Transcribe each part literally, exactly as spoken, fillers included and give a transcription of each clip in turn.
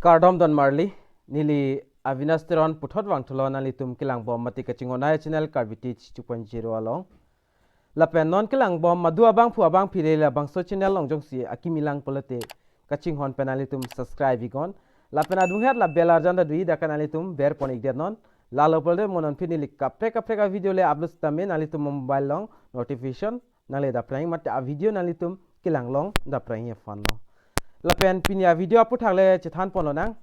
Kardom don marli, neli Avinash Teron puthot vangthulo nanglitum kelangbom mate kachinghon ai channel Karbi Teach two point zero along. Lapen non kelangbom madu abangphu abangphi le labangso channel along jongsi akimi lang pulote kachinghon pen nanglitum subscribe iknon. Lapen adunghet la bell arjan ta dui, dak nanglitum berpon ikdet non. Lalo pulote mo non aphi neli kaprek kaprek a video le upload sitame nanglitum mobile along notification nangle daprang mate a video nanglitum kelang along daprang aphan lo. Lapen pini a video aphuthak le chethanpon lonang.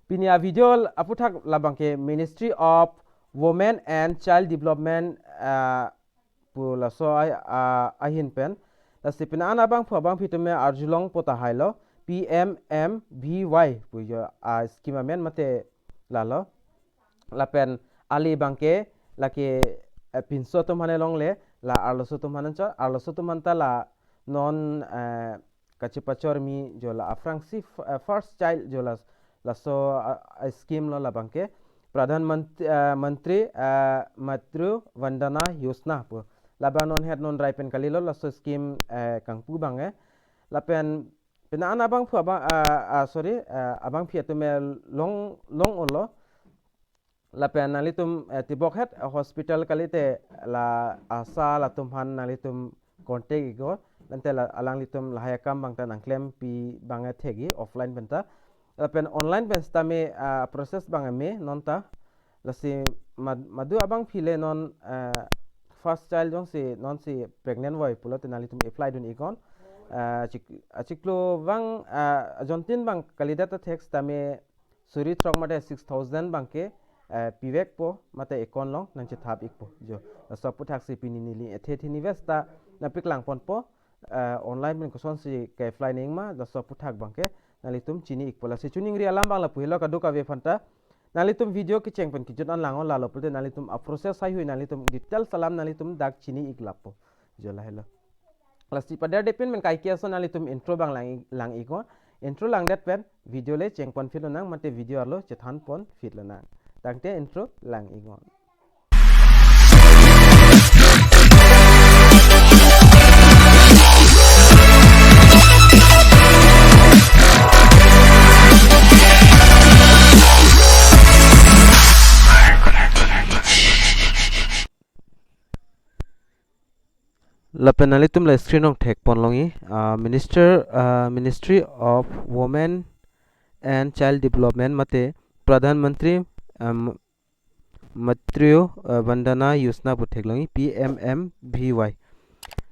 Pini a video aphuthak labangke Ministry of Women and Child Development, ah, pu laso a, a, ahin pen. Lasi pini an abangphu abangphi atum arjulong po tahai lo, P M M V Y pu jo a scheme amen mate lalo. Lapen ale abangke lake, eh, pinso atum aphan longle, la arloso atum aphan anchot, arloso atum aphan ta la non, eh, kachepachormi jo la aphrangsi f-, eh, first child jo la, laso, ah, ah, scheme lo labangke Pradhan Mant-, eh, Mantri, eh, Matru Vandana Yojana pu. Labang non het non rai pen kalilo laso scheme, eh, kangpu abang, eh. Lapen pini an abangphu abang, ah, ah, sorry, ah, abangphi atum, eh, long, long-olo. Lapen nanglitum, eh, tibok het, eh, hospital kalite la ASHA latum aphan nanglitum contact iknon, ante la alanglitum lahai akam abang ta nangklempi abang, eh, thekji offline pen ta. Lapen online pen sitame, ah, process abang me non ta. Lasi mad-, madu abangphi le non, eh, first child jongsi nonsi pregnant voi pulote nanglitum apply dun iknon. Eh, chik-, achiklo abang, eh, ajontin abang kalidet ta thek sitame suri throk mate six thousand abangke, eh, pivekpo mate account along nangchethap ikpo. Jo, laso aphuthaksi pini neli ethe thini vesta nangpaklangponpo, eh, online pen kosonsi ke-apply nangma, laso aphuthak abangke nanglitum chini ikpo. Lasi chuningri alam abang lapu helo kadokave aphan ta. Nanglitum video kecheng pen kejut an langnon, lalo pulote nanglitum a process haihui nanglitum details alam nanglitum dak chini ik lapo. Jo, lahelo. Lasi pader depin men kaike ason nanglitum intro abang lang, lang iknon. Intro langdet pen video le chengpon phit lonang mate video arlo chethanpon phit lonang. Tangte intro lang iknon. Lapen nanglitum la screen along thekpon longji, ah, Minister, ah, Ministry of Women and Child Development mate Pradhan Mantri, um, Matru, ah, Vandana Yojana pu theklongji, P M M V Y.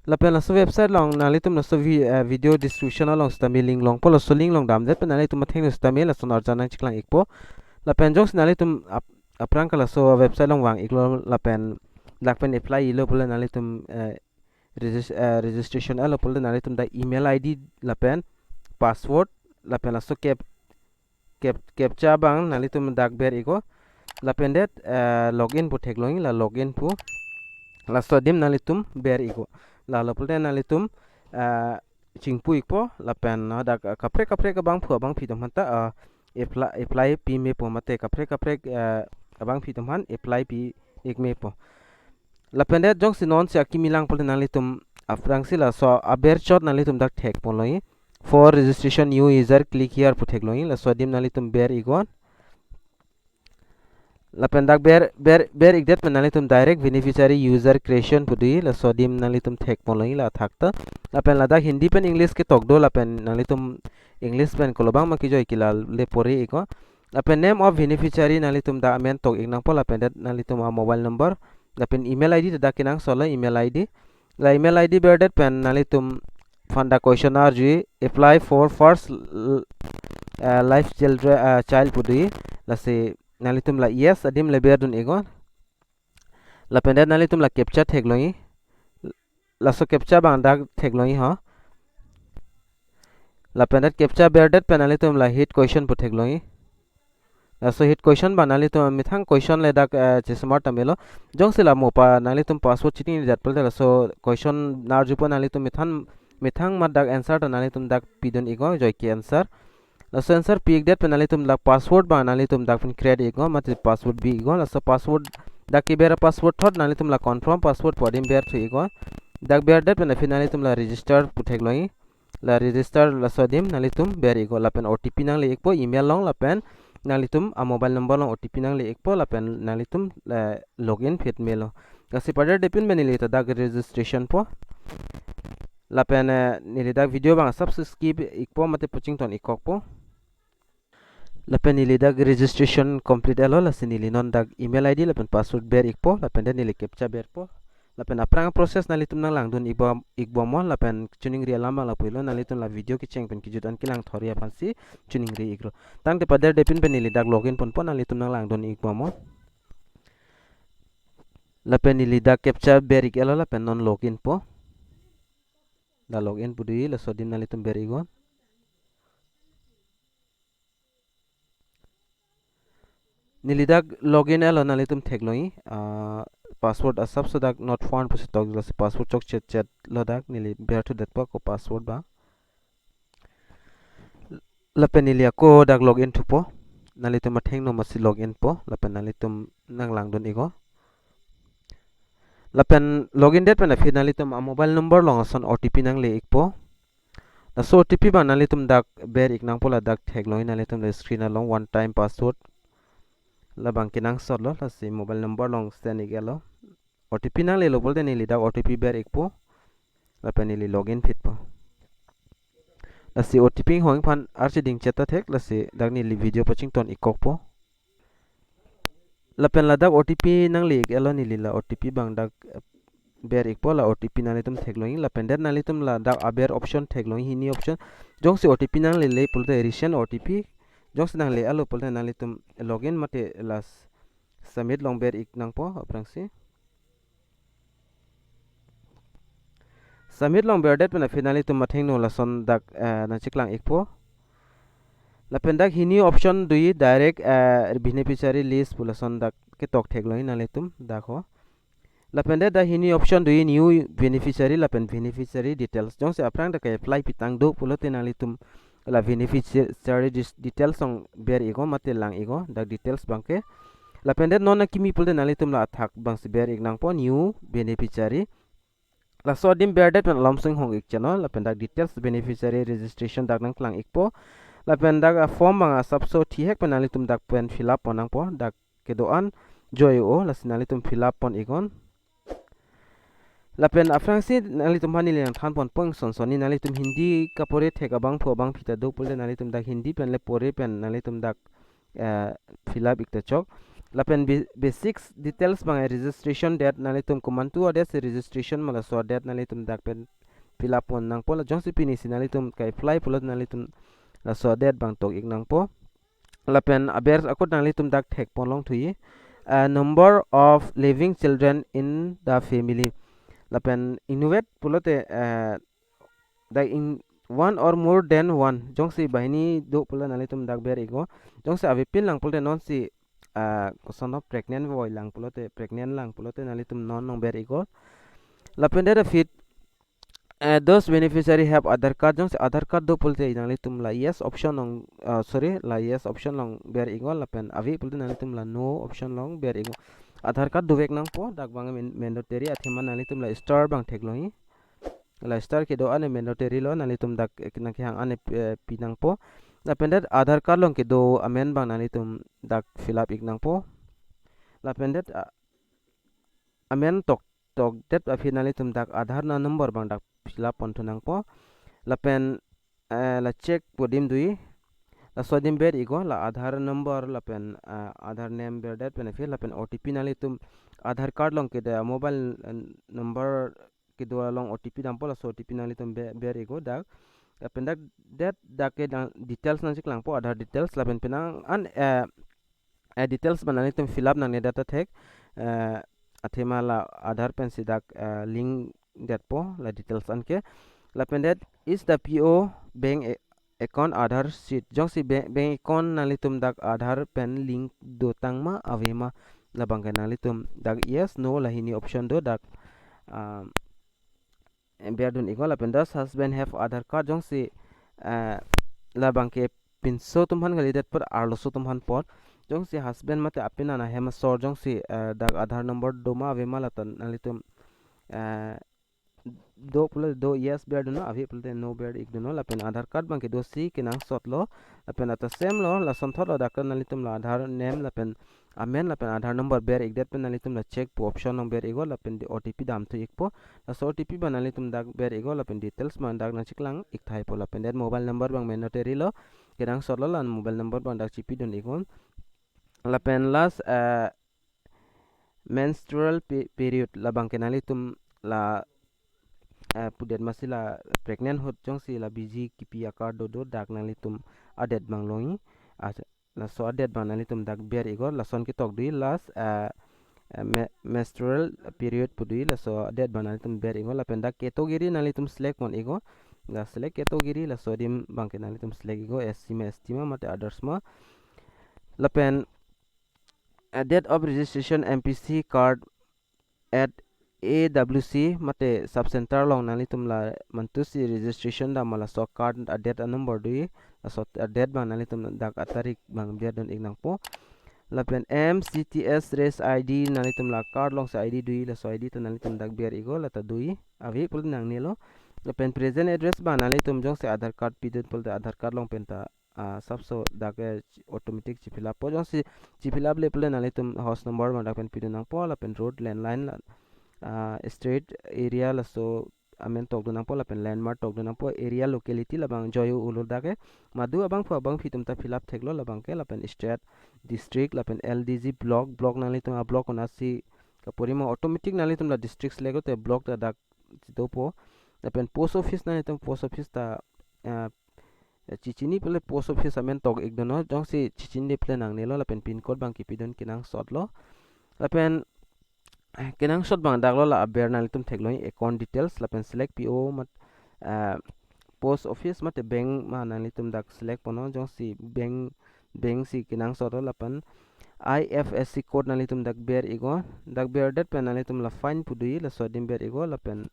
Lapen laso website along nanglitum laso vi-, ah, video description along sitame link longpo, laso link along damdet pen nanglitum athengno sitame lason arjan nangcheklang ikpo. Lapen jongsi nanglitum ap-, aphrang ke laso website along vang iklo lapen dak pen apply ilo pule nanglitum, eh, regis-, eh, registration alo pule nanglitum dak email I D lapen password lapen laso cap-, cap-, captcha abang nanglitum dak ber iknon. Lapen det, eh, login pu theklongji, la login pu. Laso adim nanglitum ber iknon. Lalo pule nanglitum, eh, chingpu ikpo lapen, ah, dak, ah, kaprek kaprek abangphu abangphi atum aphan ta, ah, apply, apply pi mepo mate kaprek kaprek, eh, abangphi atum aphan apply pi ik mepo. Lapen det jongsi nonsi akimi lang pulote nanglitum aphrangsi laso aber chot nanglitum dak thekpon longji. For registration new user, click here pu theklongji. Laso adim nanglitum ber iknon. Lapen dak ber, ber, ber ikdet pen nanglitum direct beneficiary user creation pu doji, laso adim nanglitum thekpon longji la athak ta. Lapen ladak Hindi pen English ketok do lapen nanglitum English pen kolobang ma kejoi ke la le pore iknon. Lapen name of beneficiary nanglitum dak amen tok ik nangpo lapen det nanglitum a mobile number. Lapen email I D ta dak kenangsot lo, email I D. La email I D berdet pen nanglitum aphan dak question arjuji, apply for first l-, eh, life children, eh, child pu doji. Lasi nanglitum la yes adim le berdun iknon. Lapen det nanglitum la captcha theklongji. Laso captcha abang dak theklongji ho. Lapen det captcha berdet pen nanglitum la hit question pu theklongji. Laso hit question abang nanglitum methang question le dak, eh, chesomar ta melo. Jongsi la mo pa nanglitum password cheating jat pulote laso question nang arjupo nanglitum methang, methang mat dak answer ta nanglitum dak pidun iknon, joike answer. Laso answer pi ikdet pen nanglitum dak password abang nanglitum dak pen create iknon, mate password bi iknon. Laso password dak keber password thot nanglitum la confirm password pu adim berthu iknon. Dak berdet pen aphi nanglitum la register pu theklongji. La register laso adim nanglitum ber ikpo lapen O T P nangle ikpo email along lapen nanglitum a mobile number along O T P nangle ikpo lapen nanglitum, eh, login phit melo. Lasi paderdepin pen neli ta dak registration po. Lapen, eh, neli dak video abang asapso skip ikpo mate pachingthon ikkokpo. Lapen neli dak registration complete etlo, lasi neli non dak email I D lapen password ber ikpo, lapen dak neli captcha berpo. Lapen aphrang process nanglitum nanglangdun ikbom, ikbomnon, lapen chiningri alam abang lapulo, nanglitum la video kecheng pen kejut an kelang thori aphansi chiningri iklo. Tangte paderdepin pen neli dak login ponpo, nanglitum nanglangdun ikbomnon. Lapen neli dak captcha ber ik etlo, lapen non login po. Dak login pu dei, laso adim nanglitum ber iknon. Neli dak login etlo, nanglitum theklongji, ah, password asapso dak not found pusi tok, lasi password chokche chetlo, dak neli berthu detpo ko password abang. Lapen neli ako dak login thupo. Nanglitum athengno masi login po. Lapen nanglitum nanglangdun iknon. Lapen login det pen aphi nanglitum a mobile number along ason O T P nangle ikpo. Laso O T P abang nanglitum dak ber ik nangpo, ladak theklongji nanglitum la screen along one time password. Labang kenangsotlo, lasi mobile number along send ik etlo. O T P nanglelo pulote neli dak O T P ber ikpo. Lapen neli login phitpo. Lasi O T P inghong aphan archiding chet ta thek, lasi dak neli video pachingthon ikkokpo. Lapen ladak O T P nangle ik etlo, neli la O T P abang dak, eh, ber ikpo, la O T P nanglitum theklongji, lapen det nanglitum ladak aber option theklongji, hini option. Jongsi O T P nanglele pulote resend O T P. Jongsi nangle etlo pulote nanglitum login mate la submit along ber ik nangpo aphrangsi. Submit along ber det pen aphi nanglitum athengno lason dak, eh, nangcheklang ikpo. Lapen dak hini option doji direct, eh, beneficiary list pu lason dak ketok theklongji nanglitum dak ho. Lapen det dak hini option doji new beneficiary lapen beneficiary details. Jongsi aphrang dak ke-apply pitang do pulote nanglitum la beneficiary dis-, details along ber iknon mate lang iknon dak details abangke. Lapen det non akimi pulote nanglitum la athak abangsi ber ik nangpo, new beneficiary. Laso adim ber det pen alam sing hong ik channel, lapen dak details beneficiary registration dak nangklang ikpo. Lapen dak a form abang asapso thihek pen nanglitum dak pen fill up pon nangpo, dak kedo-an joy o, lasi nanglitum fill up pon iknon. Lapen aphrangsi nanglitum aphan neli nangthan ponpo, ingson sonni nanglitum Hindi kapore thek abangphu abangphi ta do pulote nanglitum dak Hindi pen le pore pen nanglitum dak, eh, fill up ik ta chok. Lapen be-, basics details abang, eh, registration date, nanglitum komantu a-date si registration ma laso a-date nanglitum dak pen fill up pon nangpo, la jongsi pini si nanglitum ke-apply pulote nanglitum laso a-date abang tok ik nangpo. Lapen aber akut nanglitum dak thek pon longthuji. Uh, number of living children in the family. Lapen inutvet pulote, uh, dak in one or more than one. Jongsi banghini do pulo nanglitum dak ber iknon. Jongsi avepin lang pulote nonsi, uh, kosonlo, pregnant voi lang pulote, pregnant lang pulote nanglitum non along ber iknon. Lapen det aphi, eh, those beneficiary have Aadhaar card, jongsi Aadhaar card do pulote nanglitum la yes option along, ah, sorry, la yes option along ber iknon, lapen ave pulote nanglitum la no option along ber iknon. Aadhaar card dovek nangpo, dak abang man-, mandatory, athema nanglitum la star abang theklongji. La star kedo an mandatory lo, nanglitum dak, eh, nangkehang an, eh, pi nangpo. Lapen det Aadhaar card along kedo amen abang nanglitum dak fill up ik nangpo. Lapen det, ah, amen tok tokdet aphi nanglitum dak Aadhaar na number abang dak fill up ponthu nangpo. Lapen, eh, la check pu adim doji. Laso adim ber iknon, la Aadhaar number lapen, eh, Aadhaar name ber det pen aphi lapen O T P nanglitum Aadhaar card along kedo mobile, eh, number kedo along O T P dampo, laso O T P nanglitum be-, ber iknon dak. Lapen dak det dak ke dak details nangcheklangpo, Aadhaar details lapen penang an, eh, eh, details abang nanglitum fill up nangne det ta thek, eh, athema la Aadhaar pensi dak, eh, link detpo la details anke. Lapen det is the P O bank a-, account Aadhaar sheet. Jongsi ba-, bank account nanglitum dak Aadhaar pen link dotang ma ave ma, labangke nanglitum dak yes no la hini option do dak, ah, eh, berdun iknon. Lapen does husband have Aadhaar card, jongsi, eh, labangke pinso atum aphan kalidet apot arloso atum aphan apot. Jongsi husband mate apin an ahem asor jongsi, eh, dak Aadhaar number do ma ave ma lata nanglitum, eh, do pulo do yes ber dunnon, ave pulote no ber ik dunnon. Lapen Aadhaar card abangke dosi kenangsot lo. Lapen ata same lo, lasonthot lo dak nanglitum la Aadhaar name lapen amen lapen Aadhaar number ber ikdet pen nanglitum la check pu option along ber iknon, lapen di O T P damthu ikpo. Laso O T P abang nanglitum dak ber iknon, lapen details abang dak nangcheklang ik thaipo. Lapen det mobile number abang mandatory lo, kenangsot lo, la mobile number abang dak chipidun iknon. Lapen last, eh, menstrual pe-, period, labangke nanglitum la, eh, pudet masi la pregnant ahut jongsi la B G kipi a-card dodo, dak nanglitum adet abang longji. Ah, laso adet abang nanglitum dak ber iknon, lason ketok doji last, eh, eh, me-, menstrual period pu doji, laso adet abang nanglitum ber iknon. Lapen dak category nanglitum select pon iknon. Dak select category, laso adim abangke nanglitum select iknon, S C ma, S T ma, mate others ma. Lapen, eh, date of registration M P C card at A W C mate sub center along nanglitum la mantusi registration dam ma, laso card adet a-number doji, laso adet abang nanglitum dak atarik abang berdun ik nangpo. Lapen M C T S race I D, nanglitum la card alongsi I D doji, laso I D ta nanglitum dak ber iknon, lata doji, ave pulote nangnelo. Lapen present address abang nanglitum jongsi Aadhaar card pidun pulote Aadhaar card along penta, ah, sapso dak, eh, chi-, automatic chi-fill up po. Jongsi chi-fill up le pulote nanglitum house number abang dak pen pidun nangpo, lapen road, landline, la, ah, street, area, laso amen tokdun nangpo, lapen landmark tokdun nangpo, area, locality, labang joi-o ulo dak ke. Madu abangphu abangphi atum ta fill up theklo labangke. Lapen state, district, lapen L D G, block, block nanglitum a-block konatsi kapori ma, automatic nanglitum la district select lote block ta dak dopo. Lapen post office, nanglitum post office ta, ah, chichini pulote post office amen tok ik dunnon, jongsi chichinine pulote nangnelo. Lapen pin code abang kipidun kenangsot lo. Lapen, eh, kenangsot abang dak lo, la aber nanglitum theklongji account details, lapen select P O mat, eh, post office mate bank ma, nanglitum dak select ponnon, jongsi bank, bank si kenangsot lo. Lapen I F S C code nanglitum dak ber iknon, dak berdet pen nanglitum la find pu doji, laso adim ber iknon, lapen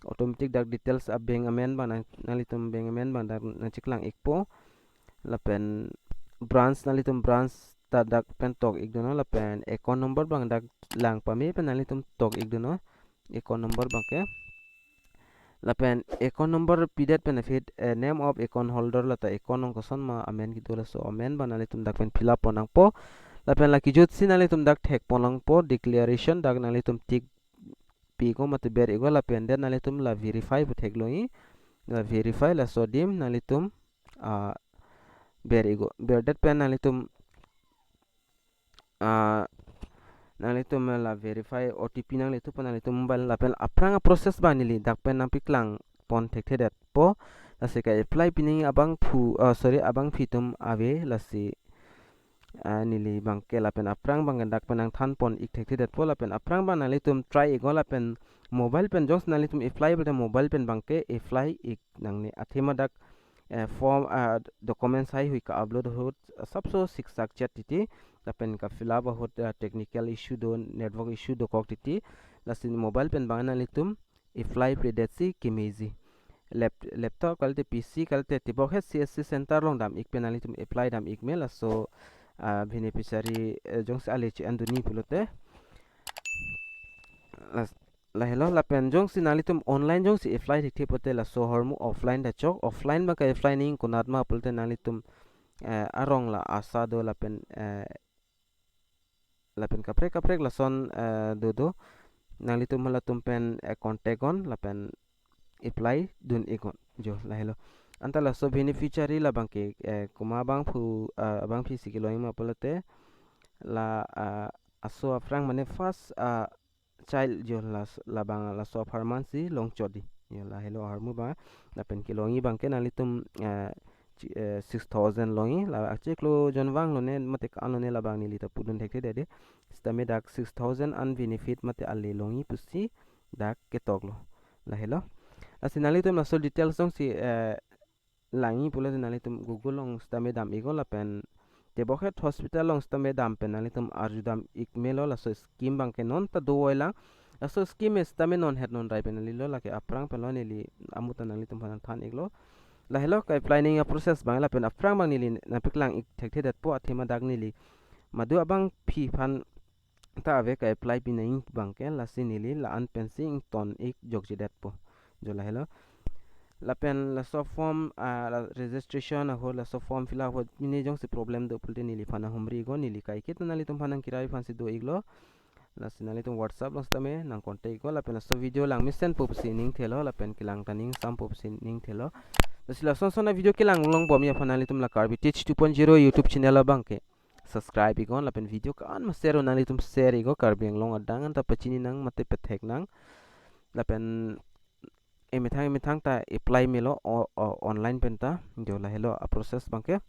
automatic dak details a-bank amen abang nang, nanglitum bank amen abang dak nangcheklang ikpo. Lapen branch, nanglitum branch ta dak pen tok ik dunnon, lapen account number abang dak lang pame pen nanglitum tok ik dunnon, account number abangke. Lapen account number pidet pen aphi, eh, name of account holder, lata account along koson ma amen kedo, laso amen abang nanglitum dak pen fill up pon nangpo. Lapen la kejutsi nanglitum dak thek pon nangpo, declaration, dak nanglitum tick pi iknon mate ber iknon, lapen det nanglitum la verify pu theklongji, la verify, laso adim nanglitum, ah, ber iknon, berdet pen nanglitum, ah, nanglitum la verify O T P nanglethupo nanglitum mobile, lapen aphrang a-process abang neli dak pen nangpaklang pon thekthedetpo. Lasi ka-apply pinangji abangphu, ah, sorry, abangphi atum ave, lasi, ah, neli abangke lapen aphrang abangke dak pen nangthan pon ik thekthedetpo. Lapen aphrang abang nanglitum try iknon, lapen mobile pen jongsi nanglitum apply pulote mobile pen abangke apply ik nangne. Athema dak, eh, form, ah, documents haihui ka-upload ahut, ah, sapso siksak chet titi, lapen ka-fill up ahut, ah, technical issue do, network issue dokok titi, lasi mobile pen abang nanglitum apply pledetsi kemeji. Lap-, laptop kalite P C kalite tebokhet C S C center along dam ik pen nanglitum apply dam ik me, laso, ah, beneficiary, eh, jongsi ale che-en dunji pulote. Las-, lahelo, lapen jongsi nanglitum online jongsi apply thekthe pulote laso ahormu offline ta chok. Offline abangke apply nangji konat ma pulote nanglitum, eh, arong la ASHA do lapen, eh, lapen kaprek kaprek lason, eh, dodo. Nanglitum halatum pen, eh, contact on lapen apply dun iknon. Jo, lahelo. Anta laso beneficiary labangke, eh, komat abangphu, eh, abangphi si kelongji ma pulote la, ah, aso aphrang mane first, ah, child, jo, las-, labang laso apharman si longchot di. Jo, lahelo ahormu abang. Lapen kelongji abangke nanglitum, eh, chi-, eh, six thousand longji, la achiklo jon vang lone mate ka-an lone labang neli ta pudun thekthedet de. Sitame dak six thousand an benefit mate ale longji pusi dak ketoklo. Lahelo. Lasi nanglitum laso details jongsi, eh, langji pulote nanglitum Google along sitame dam iknon, lapen tebokhet hospital along sitame dam pen nanglitum arju dam ik melo, laso scheme abangke non ta dovoi lang. Laso scheme sitame non het non rai pen neli lo, lake aphrang pen lo, neli amuta nanglitum aphan than iklo. Lahelo ka-apply nangji a-process abang, lapen aphrang abang neli nangpaklang ik thekthedetpo, athema dak neli madu abangphi aphan ta ave ka-apply pinangji abangke, lasi neli la-an pensi ington ik jokjedetpo. Jo lahelo. Lapen laso form, ah, la registration ahut, laso form fill up ahut, pine jongsi problem do pulote neliphan nang humri iknon, neli kaiketa nanglitum aphan nangkirai aphansi do-iklo. Lasi nanglitum WhatsApp along sitame nang contact iknon, lapen laso video langmesen pusi ning thelo, lapen kelang ta ning sam pusi ning thelo. Lasi lason son a-video kelang longbomji aphan nanglitum la Karbi Teach two point zero YouTube channel abangke subscribe iknon, lapen video ko-an ma share nanglitum share iknon, Karbi Anglong adang anta pachini nang mate pathek nang. Lapen emethang emethang ta apply melo o, o, online pen ta. Jo lahelo a-process abangke.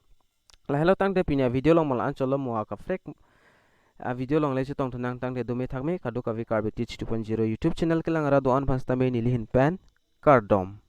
Lahelo tangte pini a-video along mo la-an chotlo, mo akaprek a-video along le chetong thunang. Tangte dome thakme, kadokave Karbi Teach two point zero YouTube channel kelang ra do-an aphan sitame neli ahin pen kardom.